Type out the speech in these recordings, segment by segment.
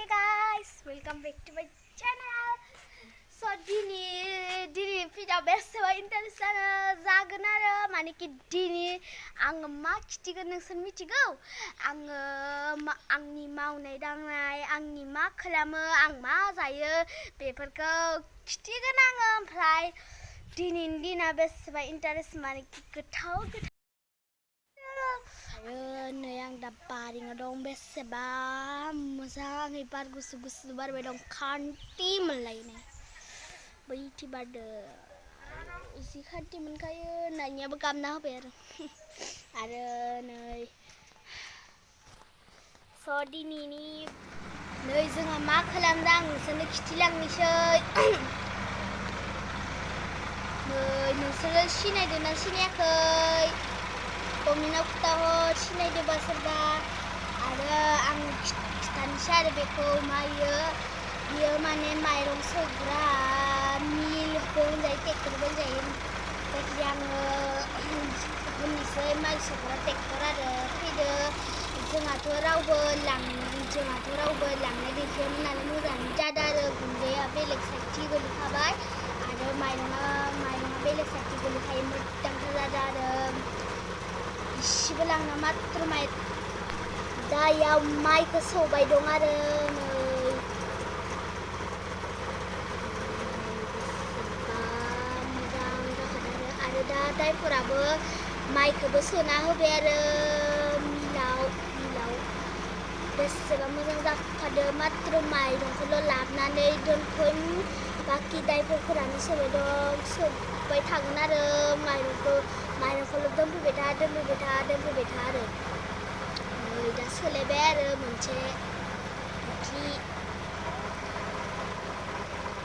Hey guys, welcome back to my channel. So dini video बेसेबा interest जागोन आरो मानेकि दिनि आङो मा खिथिगोन नोंसोर मिथिगौ आङो आंनि मावनाय दांनाय आंनि मा खालामो आं मा जायो बेफोरखौ खिथिगोन आङो ओमफ्राय दिनैनि दिना बेसेबा इन्टारेस्ट मानेकि गोथाव नै आं दा बारिङाव दं बेसेबा मोजाङै बार गुसु गुसु बारबाय दं खान्थि मोनलायनाय बैथि बारदो जि खान्थि मोनखायो नानियाबो गाबना होबाय आरो नै स दिनैनि नै जोंहा मा खालामदों आं नोंसोरनो खिथिलांनोसै नै नोंसोरो सिनायदोंना सिनायाखै कमेन्टआव खोन्थाहर सिनायदोंबा सोरबा आरो आं खिथानोसै आरो बेखौ मायो बियो माने माइरं सौग्रा मिलबो होनजायो ट्रेक्टरबो होनजायो जायखिजाया आङो होननोसै माइ सौग्रा ट्रेक्टर आरो फैदो जोंहाथ' रावबो लांनाय गैखायामोन नालाय मोजाङानो जादों आरो गुन्दैया बेलेग साइडथिं गोलैखाबाय आरो माइरङा बेलेग साइडथिं गोलैखायो मोजांथार जादों आरो इसेबो लांना मात्र माइ दायाव माइखौ सौबाय दं आरो नै मोजां जाखादों आरो दा दायफोराबो माइखौबो सोना होबाय आरो मिलाव बेसेबा मोजां जाखादों मात्र माइरंखौल' लाबोनानै दोनफैन बाखि दायफोरानो सोबाय थागोन आरो माइरंखौल' दोनफैबाय था आरो नै दा सोलायबाय आरो मोनसे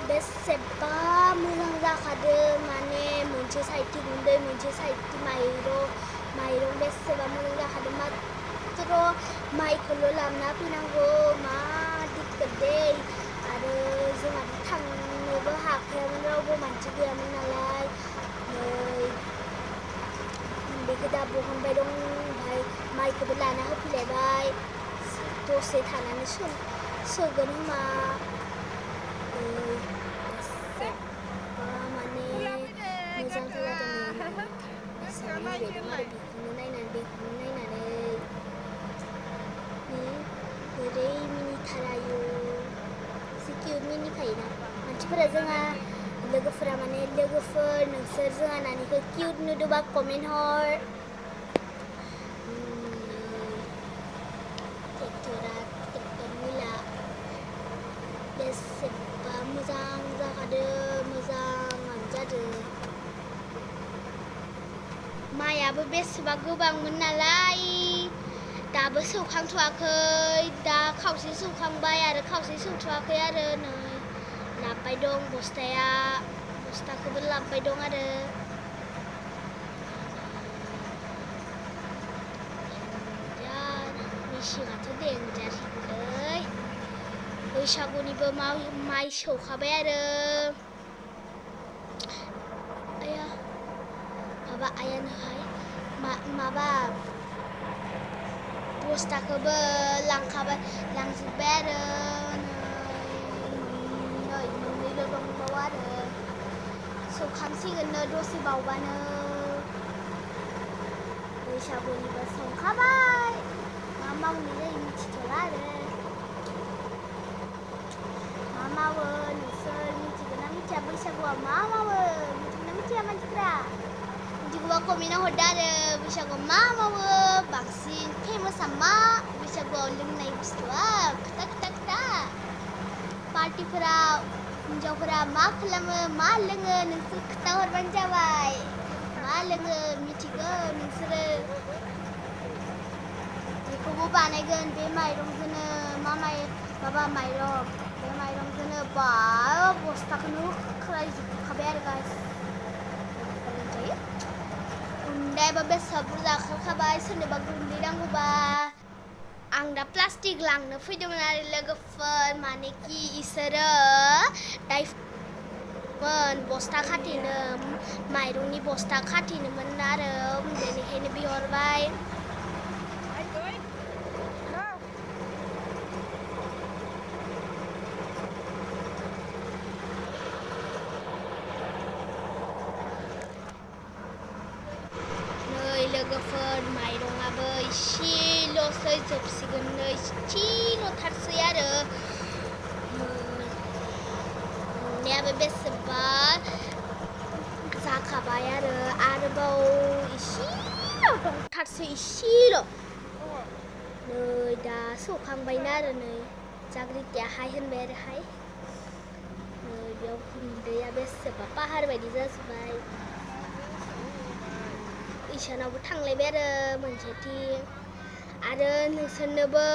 बेसेबा मोजां जाखादों माने मोनसे साइडथिं गुन्दै मोनसे साइडथिं माइरं बेसेबा मोजां जाखादों मात्र माइखौल' लाबोना फैनांगौ मा दिक्कत दै आरो जोंहाथ' थांनोबो हाखायामोन रावबो मानसि गैयामोन नालाय नै बेखौ दा बहनबाय दं ओमफ्राय माइखौबो लाना होफैलायबाय दसे थानानै सोगोन होमा माने मोजांथार जादों नायबाय दं आरो बेखौनो नायनानै बोरै मिनिथारायो एसे किउट मिनिखायोना मानसिफोरा जोंहा लोगोफोरा माने लोगोफोर नोंसोर जोंहा नानिखौ किउट नुदोंबा कमेन्ट हर ट्रेक्टर मिला बेसेबा मोजां जाखादों मोजाङानो जादों माइयाबो बेसेबा गोबांमोन नालाय दाबो सौखांथ'वाखै दा खावसे सौखांबाय आरो खावसे सौथ'वाखै आरो नै लाबोबाय दं बस्थाखौबो लाबोबाय दं आरो मिसिङाथ' देन्जारलै बैसागुनिबो माइ सौखाबाय आरो आयानोहाय माबा बस्थाखौबो लांजोब्बाय आरो मोननैल' दंबावो आरो सौखांसिगोननो दसे बावबानो बैसागुनिबो सौखाबाय मा मावनाय जायो मिथिथ'ला आरो मा मावो नोंसोर मिथिगोन ना मिथिया बैसागुआव मा मावो मिथिगोन ना मिथिया मानसिफ्रा मिथिगौबा कमेन्टआव हरदो आरो बैसागुआव मा मावो बांसिन फेमासआ मा बैसागुआव लोंनाय बुस्थुआ खोथा पार्टिफोराव हिन्जावफोरा मा खालामो मा लोङो नोंसोर खोन्थाहरबानो जाबाय मा लोङो मिथिगौ नोंसोरो बेखौबो बानायगोन बे माइरंजोंनो बे माइरंजोंनो बा बस्थाखौनो होख्लायजोबखाबाय आरो गुन्दैयाबो बेसेबा बुरजा ओंखारखाबाय सोरनोबा गुन्दै नांगौबा आं दा प्लास्टिक लांनो फैदोंमोन आरो लोगोफोर मानेकि इसोरो बस्ता खाथेनो माइरंनि बस्ता खाथेनोमोन आरो बेनिखायनो बिहरबाय जोबसिगोन नै एसेल'थारसै आरो मोननायाबो बेसेबा जाखाबाय आरो आरोबाव एसेल' दंथारसै एसेल' नै दा सौखांबायना आरो नै जाग्रिताया हाय होनबाय आरो हाय नै बेयाव गुन्दैया बेसेबा पाहार बायदि जाजोब्बाय इसानावबो थांलायबाय आरो मोनसेथिं आरो नोंसोरनोबो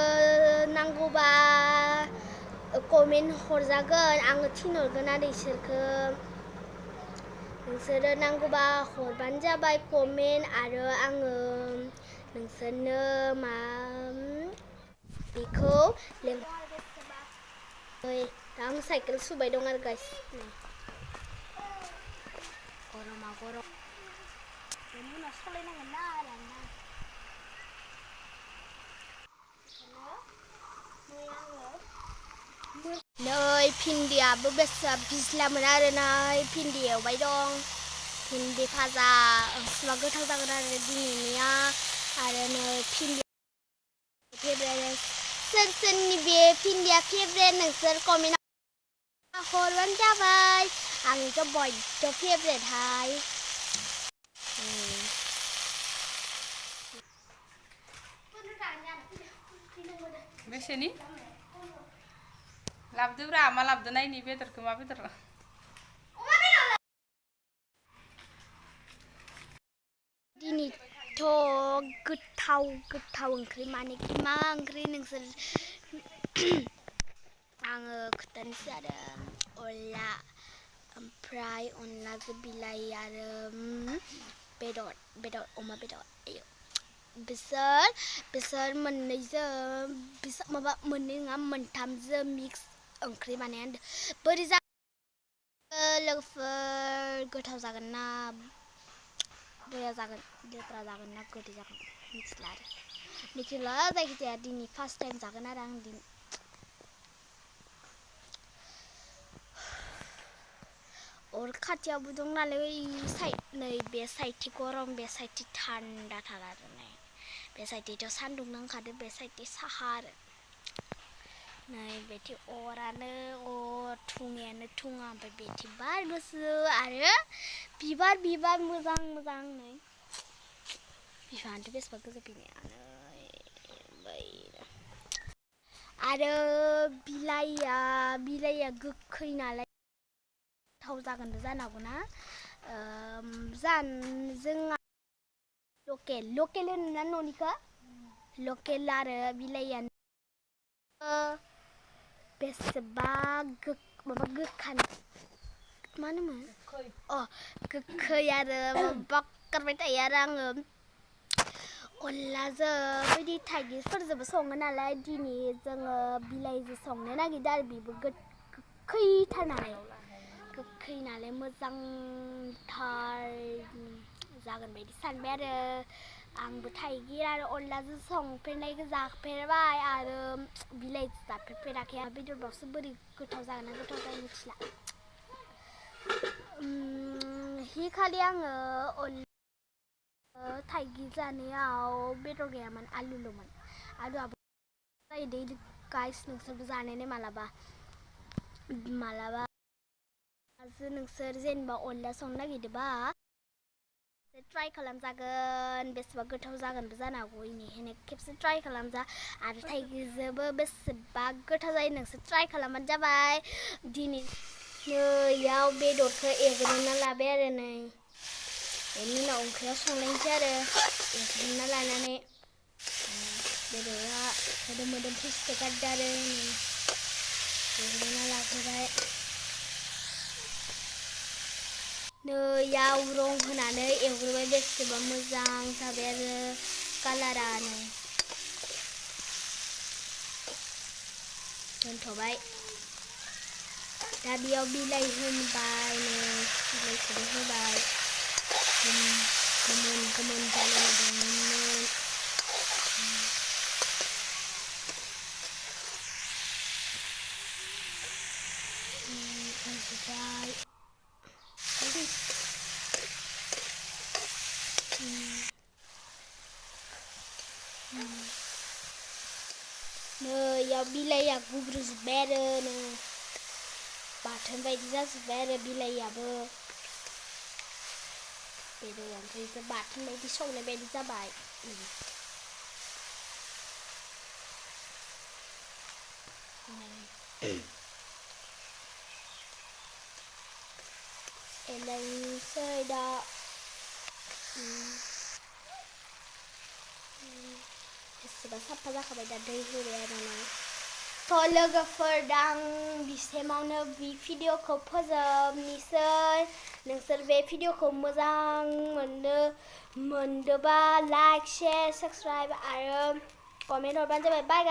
नांगौबा कमेन्ट हरजागोन आङो थिनहरगोन आरो इसोरखो नोंसोरो नांगौबा हरबानो जाबाय कमेन्ट आरो आङो नोंसोरनो मा बेखौ दा आं साइकेल सुबाय दं आरो गाइस गरमा गरम बेनि उनाव सालायनांगोन ना नै भिन्दियाबो बेसेबा बिज्लामोन आरो नै भिन्दि एवबाय दं भिन्दि भाजा ओंख्रिबा गोथाव जागोन आरो दिनैनिया आरो नै भिन्दि फेभरेट सोरनि बे भिन्दिया फेभरेट नोंसोर कमेन्टआव हरबानो जाबाय आंनिथ' बयद' फेभरेटहाय बेसेनि लाबोदोब्रा मा लाबोदो नायनि बेदरखौ मा बेदर दिनैथ' गोथाव ओंख्रि मानेखि मा ओंख्रि नोंसोर आङो खोन्थानोसै आरो अनला ओमफ्राय अनलाजों बिलाइ आरो बेदर अमा बेदर बिसोर मोननैजों माबा मोननै नङा मोनथामजों मिक्स ओंख्रि बानायना बोरै लोगोफोर गोथाव जागोन ना बया जागोन लेथ्रा जागोन ना गोदै जागोन मिथिला जायखिजाया दिनै फार्स्ट टाइम जागोन आरो आं दिनै अर खाथियावबो दं नालाय नै बे साइडथि गरम बे साइडथि थान्दाथार आरो नै बे साइडथिथ' सान्दुं नांखादो बे साइडथि साहा आरो नै बेथि अरानो थुङायानो थुङा ओमफ्राय बेथि बार गुसु आरो बिबार मोजां नै बिफाङाथ' बेसेबा गोजौ बिनियानो आरो बिलाइया गोखै नालाय थाव जागोनबो जानो हागौ ना जोंहा लकेल होनोना न'निखौ लकेल आरो बिलाइयानो बेसेबा माबा गोखानो मा होनोमोन गोखै आरो बाक्कारबाय थायो आरो आङो अनलाजों बिदि थाइगिरफोरजोंबो सङो नालाय दिनै जोङो बिलाइजों संनो नागिरदों आरो बेबो गोखैथार नालाय मोजांथार जागोन बायदि सानबाय आरो आंबो थाइगिर आरो अनलाजों संफेरनायखौ जाफेरबाय आरो बिलाइजों जाफेराखै आरो बेदरबावसो बोरै गोथाव जागोन ना गोथाव जायो मिथिला हि खालि आङो थाइगिर जानायाव बेदर गैयामोन आलुल'मोन आलुआबो जायो दे गाइस नोंसोरबो जानायनाय मालाबा नोंसोर जेनेबा अनला संनो नागिरदोंबा ट्राइ खालामजागोन बेसेबा गोथाव जागोनबो जानो हागौ बेनिखायनो खेबसे ट्राइ खालामजा आरो थाइगिरजोंबो बेसेबा गोथाव जायो नोंसोर ट्राइ खालामबानो जाबाय दिनै नैयाव बेदरखौ एवग्रोना लाबाय आरो नै बेनि उनाव ओंख्रियाव संनायसै आरो एवग्रोना लानानै बेदरा मोदोम फिसखौ गारदो आरो एवग्रोना लाग्रोबाय नैयाव रं होनानै एवग्रोबाय बेसेबा मोजां जाबाय आरो कालारानो दोनथ'बाय दा बेयाव बिलाइ होबाय बिलाइखौबो होबाय गोमोन जालायदोंमोन होबाय नै इयाव बिलाइया गुब्रुजोब्बाय आरो नै बाथोन बायदि जाजोब्बाय आरो बिलाइयाबो बेदर ओमफ्राय बाथोन बायदि संनाय बायदि जाबाय एलायनोसै दा एसेबा साफा जाखाबाय दा दै होबाय आरो ना थ' लोगोफोर दा आं बिसिमावनो बे भिडिअखौ फोजोबनोसै नोंसोर बे भिडिअखौ मोजां मोनदोबा लाइक शेयार साबस्क्राइब आरो कमेन्ट हरबानो जाबाय बाय